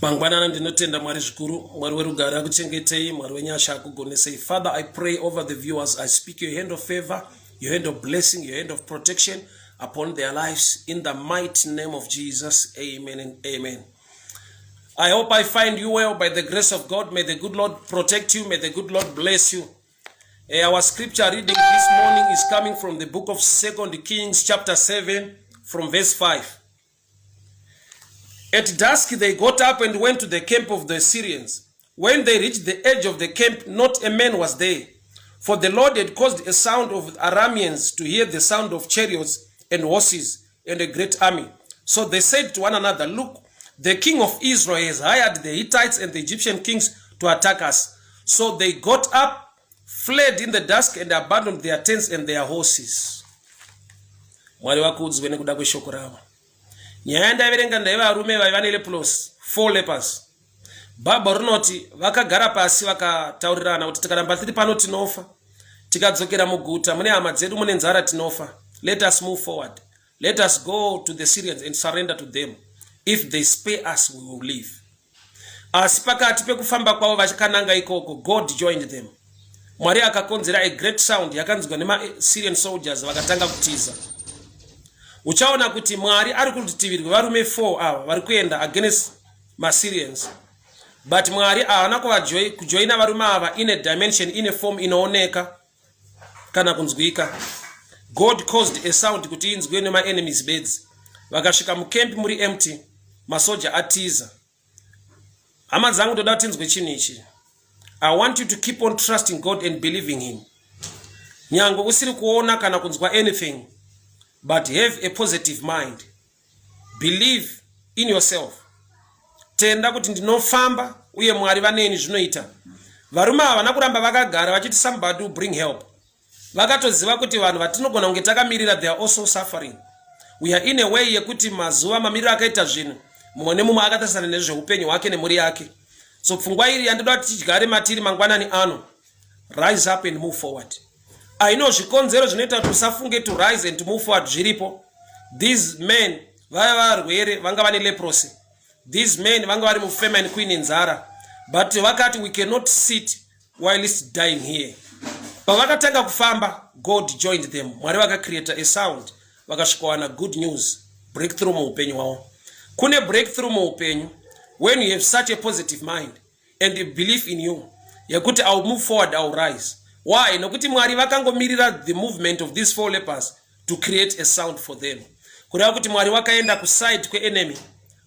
Mangwanana, ndinotenda Mwari zvikuru. Mwari werugare akuchengetei, Mwari wenyasha akugonesei. Father, I pray over the viewers. I speak your hand of favor, your hand of blessing, your hand of protection upon their lives, in the mighty name of Jesus. Amen and amen. I hope I find you well by the grace of God. May the good Lord protect you. May the good Lord bless you. Our scripture reading this morning is coming from the book of Second Kings, chapter 7, from verse 5. At dusk they got up and went to the camp of the Syrians. When they reached the edge of the camp, not a man was there. For the Lord had caused a sound of Arameans to hear the sound of chariots and horses and a great army. So they said to one another, "Look, the king of Israel has hired the Hittites and the Egyptian kings to attack us." So they got up, fled in the dusk, and abandoned their tents and their horses. Mwari vakudzwe nekuda kweshoko ravo. Nyaya yandaiverenga ndaiva varume vaiva neleprosy, four lepers. Bhaibheri rinoti vakagara pasi vakataurirana kuti tikaramba tiri pano tinofa, tikadzokera muguta mune hama dzedu mune nzara tinofa. Let us move forward. Let us go to the Syrians and surrender to them. If they spare us, we will live. Asi pakati pekufamba kwavo vachikananga ikoko, God joined them. Mwari akakonzera a great sound yakanzwa nemaSyrian soldiers, vakatanga kutiza. Uchaona kuti Mwari ari kurutivi rwevarume 4 ava vari kuenda against maSyrians, but Mwari haana kujoina varume ava in a dimension, in a form inooneka kana kunzwika. God caused a sound kuti inzwiwe nemaenemies bedzi. Vakasvika mucamp muri empty, masoja atiza. Hama dzangu, ndoda kuti tinzwe chinhu ichi. I want you to keep on trusting God and believing him, nyange usiri kuona kana kunzwa anything, but have a positive mind. Believe in yourself. Tenda kuti ndinofamba uye Mwari vaneni, zvinoita. Varume havana kuramba vakagara vachiti somebody will bring help. Vakatoziva kuti vanhu vatinogona kunge takamirira, they are also suffering. We are in a way yekuti mazuva mamiriro akaita zvinhu, mumwe nemumwe akatarisana nezveupenyu hwake nemhuri yake. So pfungwa iri yandoda kuti tidyare matiri mangwanani ano: rise up and move forward. Aino zvikonzero zvinoita kuti usafunge to rise and to move forward zviripo. These men vaiva varwere, vanga vane leprosy. These men vanga vari mufamine, kuine nzara, but vakati, "We cannot sit whilst dying here." Pavakatanga kufamba, God joined them. Mwari vakacreata a sound, vakasvikawana good news, breakthrough muupenyu hwavo. Kune breakthrough muupenyu when you have such a positive mind and a belief in you yekuti I will move forward, I will rise. Why? Nokuti Mwari vakangomirira the movement of these four lepers to create a sound for them. Kureva kuti Mwari vakaenda kuside kweenemy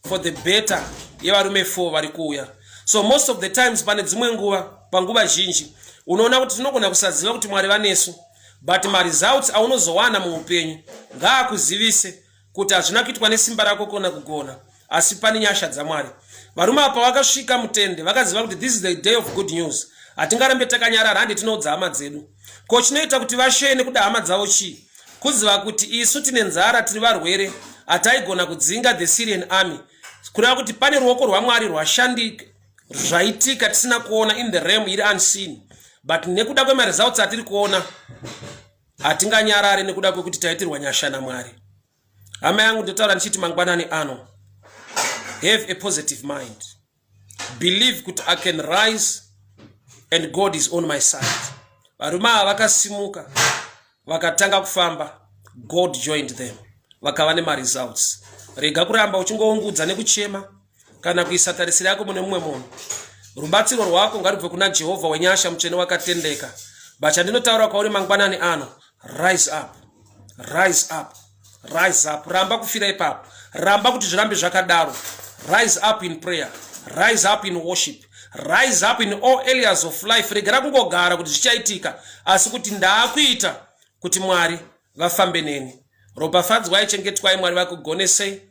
for the better yevarume 4 vari kuuya. So most of the times, pane dzimwe nguva, panguva zhinji unoona kuti tinogona kusaziva kuti Mwari vanesu, but maresults aunozowana muupenyu ngaakuzivise kuti hazvina kuitwa nesimba rako kona kugona, asi pane nyasha dzaMwari. Varume apa vakasvika mutende, vakaziva kuti this is the day of good news, hatingarambe takanyarara, handi tinoudza hama dzedu. Ko chinoita kuti vasheye nekuda hama dzavo chii? Kuziva kuti isu tine nzara, tiri varwere, hataigona kudzinga the Syrian army. Kureva kuti pane ruoko rwaMwari rwashandika, zvaitika tisina kuona, in the realm iri unseen, but nekuda kwemaresults atiri kuona hatinganyarare nekuda kwekuti taitirwa nyasha naMwari. Hama yangu, ndotaura ndichiti mangwanani ano, have a positive mind. Believe kuti I can rise and God is on my side. Varume ava vakasimuka, vakatanga kufamba. God joined them, vakava nemaresults. Rega kuramba uchingoungudza nekuchema kana kuisa tarisiro yako mune mumwe munhu. Rubatsiro rwako ngarubve kuna Jehovha wenyasha, mutsvene wakatendeka. But chandinotaura kwauri mangwanani ano: rise up, rise up, rise up. Ramba kufira ipapo, ramba kuti zvirambe zvakadaro. Rise up in prayer, rise up in worship, rise up in all areas of life. Regera kungogara kuti zvichaitika, asi kuti ndaakuita kuti Mwari vafambe neni. Ropafadzwai, chengetwai, Mwari vakugonesei.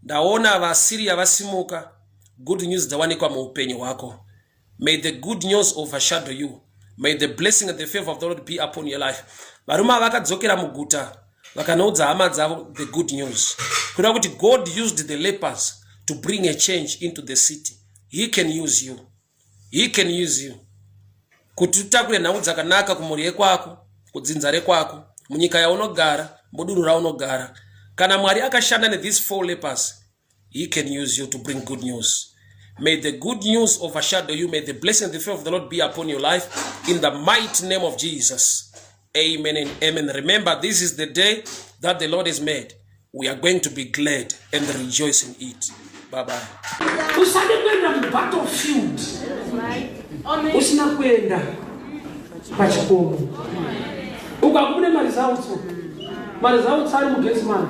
Ndaona vaSiriya vasimuka, good news dzawanikwa muupenyu hwako. May the good news overshadow you. May the blessing and the favor of the Lord be upon your life. Varume ava vakadzokera muguta, vakanoudza hama dzavo the good news. Kureva kuti God used the lepers to bring a change into the city. He can use you. He can use you kuti utakure nhau dzakanaka kumhuri yekwako, kudzinza rekwako, munyika yaunogara, mudunhu raunogara. Kana Mwari akashanda nethese four lepers, he can use you to bring good news. May the good news overshadow you. May the blessing and the favor of the Lord be upon your life. In the mighty name of Jesus. Amen and amen. Remember, this is the day that the Lord has made. We are going to be glad and rejoice in it. Bye bye. Usade kuenda mubattlefield usina kuenda pachikomo. Ukakubude maresults, maresults ari muGetsemane.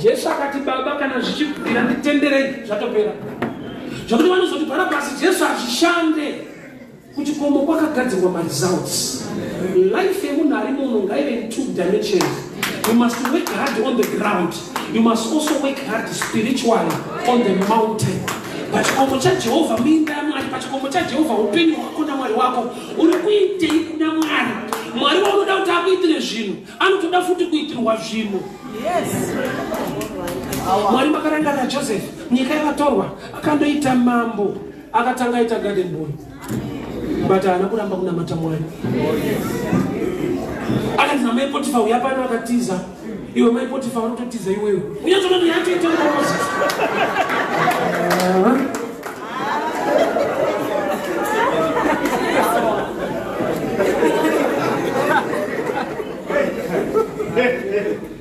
Jesu akati, Baba, kana zvichibvira, nditenderei. Zvatopera. Zvokuti vanozoti Bharabhasi, Jesu hazvishande. Kuchikomo kwakagadzirwa maresults. Life yemunhu ari munhu ngaive in two dimensions. You must work hard on the ground, you must also work hard spiritually on the mountain. Pachikomo chaJehovha, minda yaMwari, pachikomo chaJehovha, upenyu hwako naMwari wako. Uri kuitei kuna Mwari? Mwari waunoda kuti akuitire zvinhu anotoda futi kuitirwa zvinhu. Mwari makarangarira Joseph, nyika yavatorwa, akandoita mambo, akatanga aita garden boy, but haana kuramba kunamata Mwari. Akanzi namai Potifa, uya pano. Akatiza. Iwe mai Potifa vanototiza iwewe unyatsonoti yatoita Moses.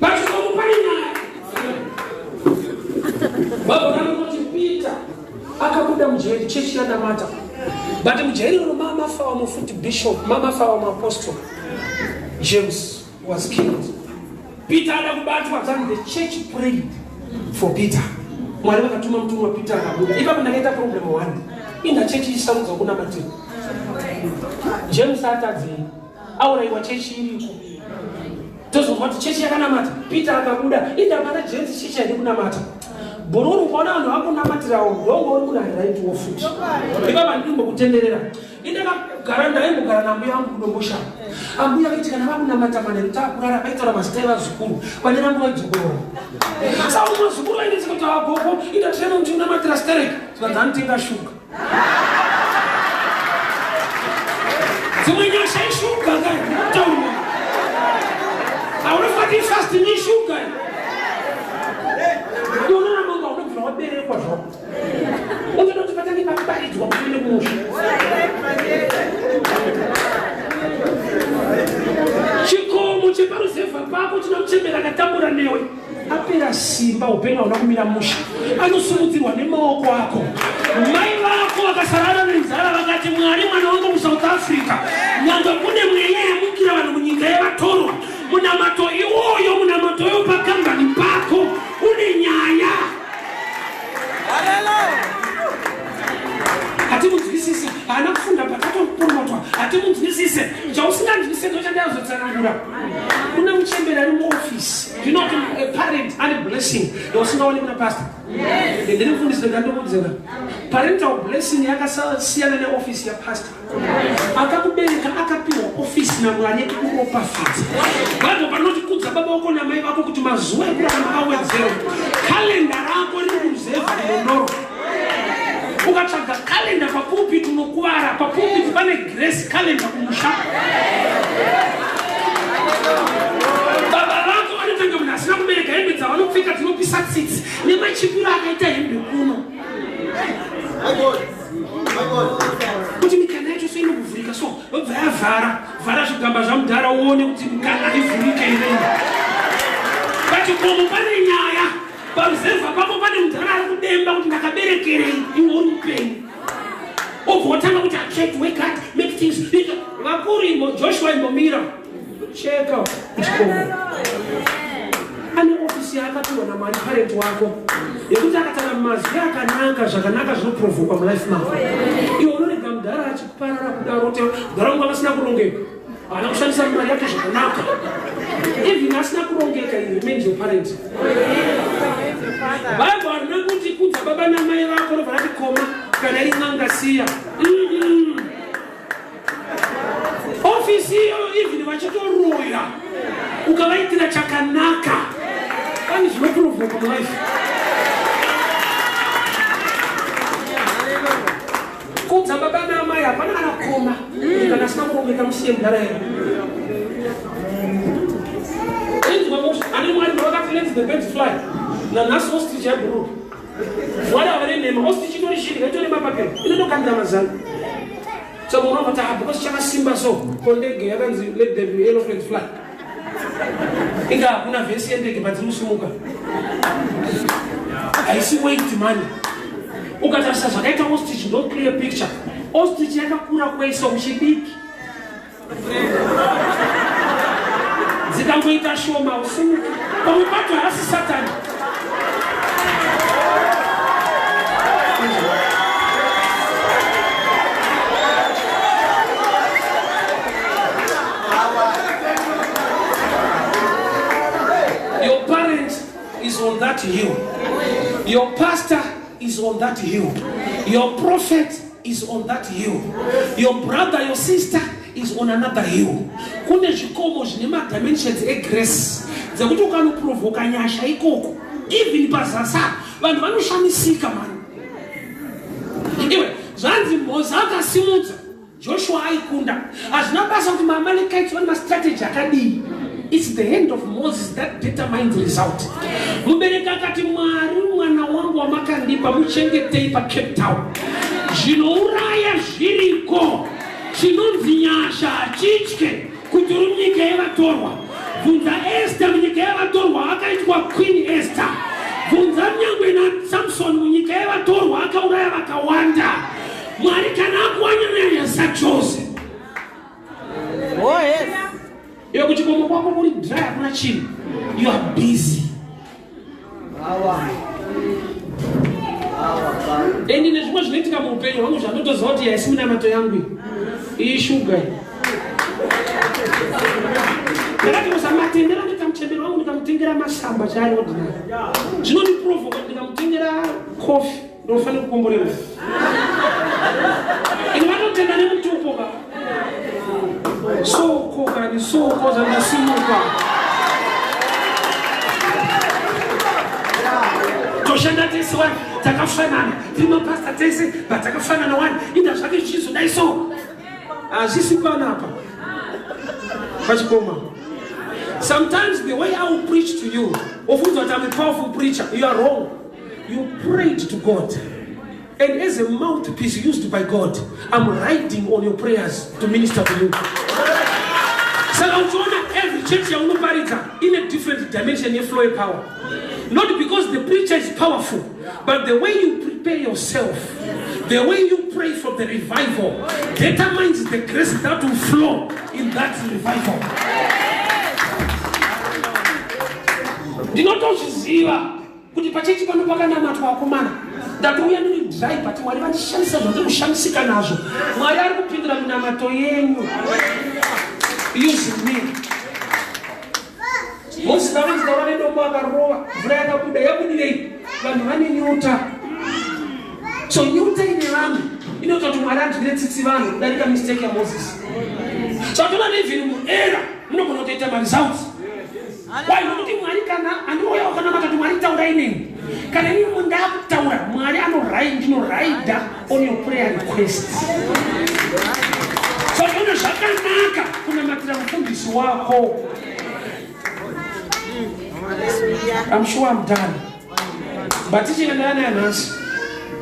Pachikomo pane nyaya. Bhabhura rinoti Peter akabuda mujeri, chechi yanamata, but mujeri iro mamafawa mufuti bishop, mamafawa muapostle James was killed. Peter ada kubatwa, then the church prayed for Peter. Mwari vakatuma mutumwa, Peter akabuda. Ipapo ndakaita problem one. Inda chechi isarudza kunamatira James atadzei aurayiwa? Chechi iriko. Tozonzwa kuti chechi yakanamata, Peter akabuda. Inda pana James, chechi haidi kunamata. Bhururu, ukaona vanhu vakunamatirawo, ndongo uri munhu ari right wo futi. Ipapa ndimbokutenderera. Indakagara, ndaimbogara nambuya vangu kuDomboshava. Ambuya vaiti kana vakunamata manheru taakurara, vaitaura mazita evazukuru vane rangu, vaidzokorora. Saka mazukuru vainetseka kuti, "Agogo, inda tirema kuti unamatira stereki." Zvikanzi, "Anotenga shuga." Dzimwe nyasha ishuga kai, haunofati fasting, ishuga. Unoona manga unobvira waberekwa zvako, unoda kuti patange paparidzwa kuti uende kumusha. Chikomo cheparuzevha pako china muchembera akatambura newe, apera simba, upenyu hauna kumira musha, anosumudzirwa nemaoko ako. Mai vako vakasarara nenzara, vakati, "Mwari, mwana wangu muSouth Africa, nyange kune mweya yamukira vanhu munyika yevatorwa." Munamato iwoyo, munamato iwo pakambani pako une nyaya. Hatimunzwisisi, haana kufunda, patatopromotwa hatimunzwisise. Chausinganzwisise ndochandazotsanangura. Kuna muchemberi ari muofisi. You know kuti a parent ane blessing yausingaoni kuna pastor. Ndiri mufundisi, ndandokudzera parental blessing yakasiyana neofisi yapastor. Akakubereka akapiwa ofisi naMwari yekukuropafadza. Bhaibheri panoti, "Kudza baba vako namai vako kuti mazuva ekurarama awedzerwe." Kalenda rako riri kuruzevha kumondoro. Ukatsvaga kalenda papulpit unokuvara. Papulpit pane grace kalenda. Kumusha baba vako vanotanga munhu asina kubereka. Hembe dzavanopfeka dzinopisa tsitsi nemachipiro akaita hembe kuno, kuti mikana yacho so inokuvhurika, so vobva yavhara vhara zvigamba zvamudhara, uone kuti mikana ivhurike irei. Pachikomo pane nyaya. Paruzevha pako pane mudhara ari kudemba kuti, "Ndakaberekerei?" Iwe uri mupenyu, obva watanga kuti, "I try to work hard, make things." Vakuru imbo Joshua imbomira cheka. Kuchikomo ane ofisi yaakapiwa naMwari parent wako, yekuti akataura mazwi akanaka, zvakanaka zvinoprovokwa mulife mako. Iwe unorega mudhara achiparara kudaro, kuti mudhara wangu akasina kurongeka, haana kushandisa mari yake zvakanaka. Even asina kurongeka, he remains your parent. Bhaibheri harina kuti kudza baba namai vako robva rati koma kana iri n'anga siya. Ofisi iyo, even vachitoroya, ukavaitira chakanaka, pane zvinoprovoka mulife. Kudza baba namai, hapana kana koma. Kana asina kurongeka, musiye mudhara here. Inzwa musha ane Mwari vakati, "Let the birds fly." Nanhasi ostrich yabhuruka. Mwari havane nhema. Ostrich itori shiri, itori Inotokandira mazano. So munhu anoti ah because chakasimba so ko ndege yakanzi let the elephant fly. Inga hakuna vhesi yendege padzinosimuka. Haisi weight money. Ukatarisa zvakaita ostrich ndo clear picture. Ostrich yakakura kwese muchidiki. Dzikangoita shoma usimuki. Pamwe pacho haasi Satani. Your parent is on that hill. Your pastor is on that hill. Your prophet is on that hill. Your brother, your sister is on another hill. Kune zvikomo zvine madimensions egrace dzekuti ukanoprovoka nyasha ikoko even pazasa vanhu vanoshamisika mani. Iwe zvanzi Mhoza akasimudza Joshua aikunda. Hazvina basa kuti maAmalekites vane mastrategy akadii. It's the hand of Moses that determines the result. Mubereki akati Mwari mwana wangu wamakandipa muchengetei paCape Town. Zvinouraya zviriko. Chinonzi nyasha hachitye kuti uri munyika yevatorwa. Bvunza Esther munyika yevatorwa akaitwa Queen Esther. Bvunza nyangwe naSamson munyika yevatorwa akauraya vakawanda. Mwari kana akuwanyanya sachose. Oh yes. Iwe kuchikomo kwako kuri dry hakuna chinhu. You are busy. Endi nezvimwe zvinoitika muupenyu hwangu zvanotoziva kuti haisi minamato yangu iyi shuga iyi. Ndakati musamatendera ndikamuchembera wangu ndikamutengera masamba chaari ordinary. Zvinondiprovoka ndikamutengera coffee Ndofanira kukomborerwa. Ini vanotenda nemutupo ka. Soko kani soko zvandasimuka. Toshanda tese wani takafanana tiri mapasta tese but takafanana wani inda zvake zvichizodai so hazvisi panapa pachikoma. Sometimes the way I will preach to you, ofunza kuti I'm a powerful preacher, you are wrong. You prayed to God. And as a mouthpiece used by God, I'm riding on your prayers to minister to you. Saka uchiona every church yaunoparidza in a different dimension yeflow yepower. Not because the preacher is powerful, but the way you prepare yourself, the way you pray for the revival determines the grace that will flow in that revival. Ndinotozviziva kuti pachechi pano pakanamatwa akomana ndatouya ndiri dry but mwari vandishandisa zvandiri kushamisika nazvo mwari ari kupindura minamato yenyu using me Moses akanzi taura nedombo akarova mvura yakabuda yabudirei vanhu vane nyota so nyota ine vanhu inoita kuti mwari anzwire tsitsi vanhu kudarika mistake yamoses so atona neven muera munogona kutoita maresults Why? Nokuti Mwari kana anouya wakanamata kuti Mwari taurai neni. Kana ini ndakutaura Mwari anorai ndinoraida on your prayer request. So zvino zvakanaka kunamatira mufundisi wako. I'm sure I'm done. But tichingandana naye nhasi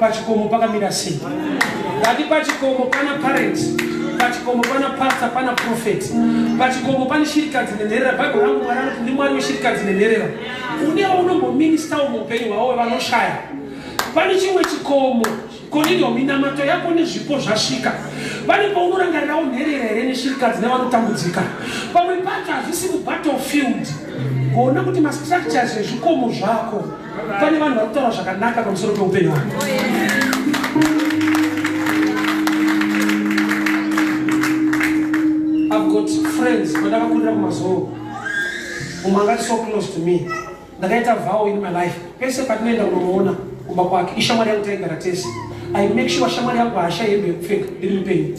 pachikomo pakamira sei? Ngati pachikomo pana parents, pachikomo pana pastor, pana prophet, pachikomo pane shirikadzi nenherera. Bible rangu Mwari anoti ndi Mwari weshirikadzi nenherera. Une waunomboministawo muupenyu hwavo vanoshaya. Pane chimwe chikomo Konilio, minamato yako nezvipo zvasvika. Pane paunorangarirawo nherera here neshirikadzi nevanotambudzika? Pamwe pacho hazvisi mubattlefield. Kuona kuti mastructures ezvikomo zvako pane vanhu vari kutaura zvakanaka pamusoro peupenyu hwako. I've got friends vandakakurira kumazoro. Mumwe angati so close to me. Ndakaita vow in my life pese patinoenda kunomuona kumba kwake ishamwari yangu taigara tese I make sure shamwari yangu haashayi hembe yekupfeka ndiri mupenyu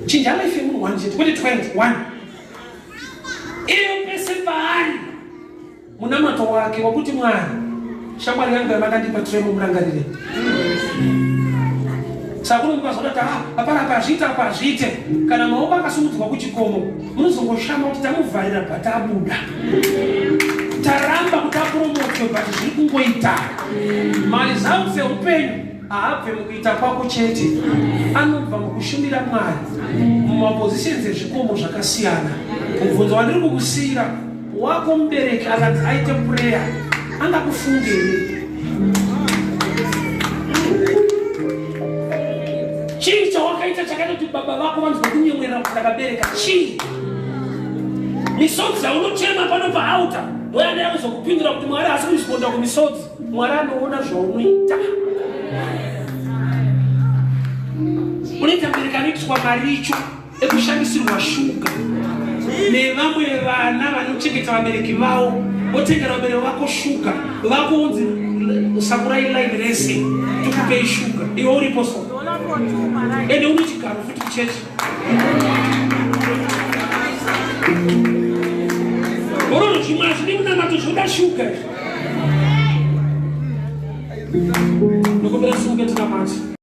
chinja life yemunhu one chete kwete 21 iyo pese paari munamato wake wakuti mwari shamwari yangu yamakandipa tremo murangarire saka unomuka zvodati ah, apana apa hazviite apa hazviite kana maoko akasumudzirwa kuchikomo munozongoshama kuti tamuvharira but abuda Taramba kuti apromotwe but zviri kungoita. Maresults eupenyu haabve mukuita kwako chete, anobva mukushumira Mwari mumapositions ezvikomo zvakasiyana. Mubvunzo wandiri kukusiyira wako mubereki akanzi aite prayer angakufungei? Chii chawakaita chakaita kuti baba vako vanzwa kunyemwerera kuti ndakabereka? Chii? Misodzi yaunochema pano paauta ndoyanda yakuzokupindura kuti Mwari haasi kurisponda kumisodzi. Mwari anoona zvaunoita. Unoita mubereki anoitiswa maricho ekushandisirwa shuga nevamwe vana vanochengeta vabereki vavo votengera vabereki vako shuga vako unzi sakurai line rese tikupei shuga iwe uripo so ende une chigaro futi kuchechi ororo zvimwe hazvidi munamato zvinoda shuga izvi nokumbira simuke tinamati.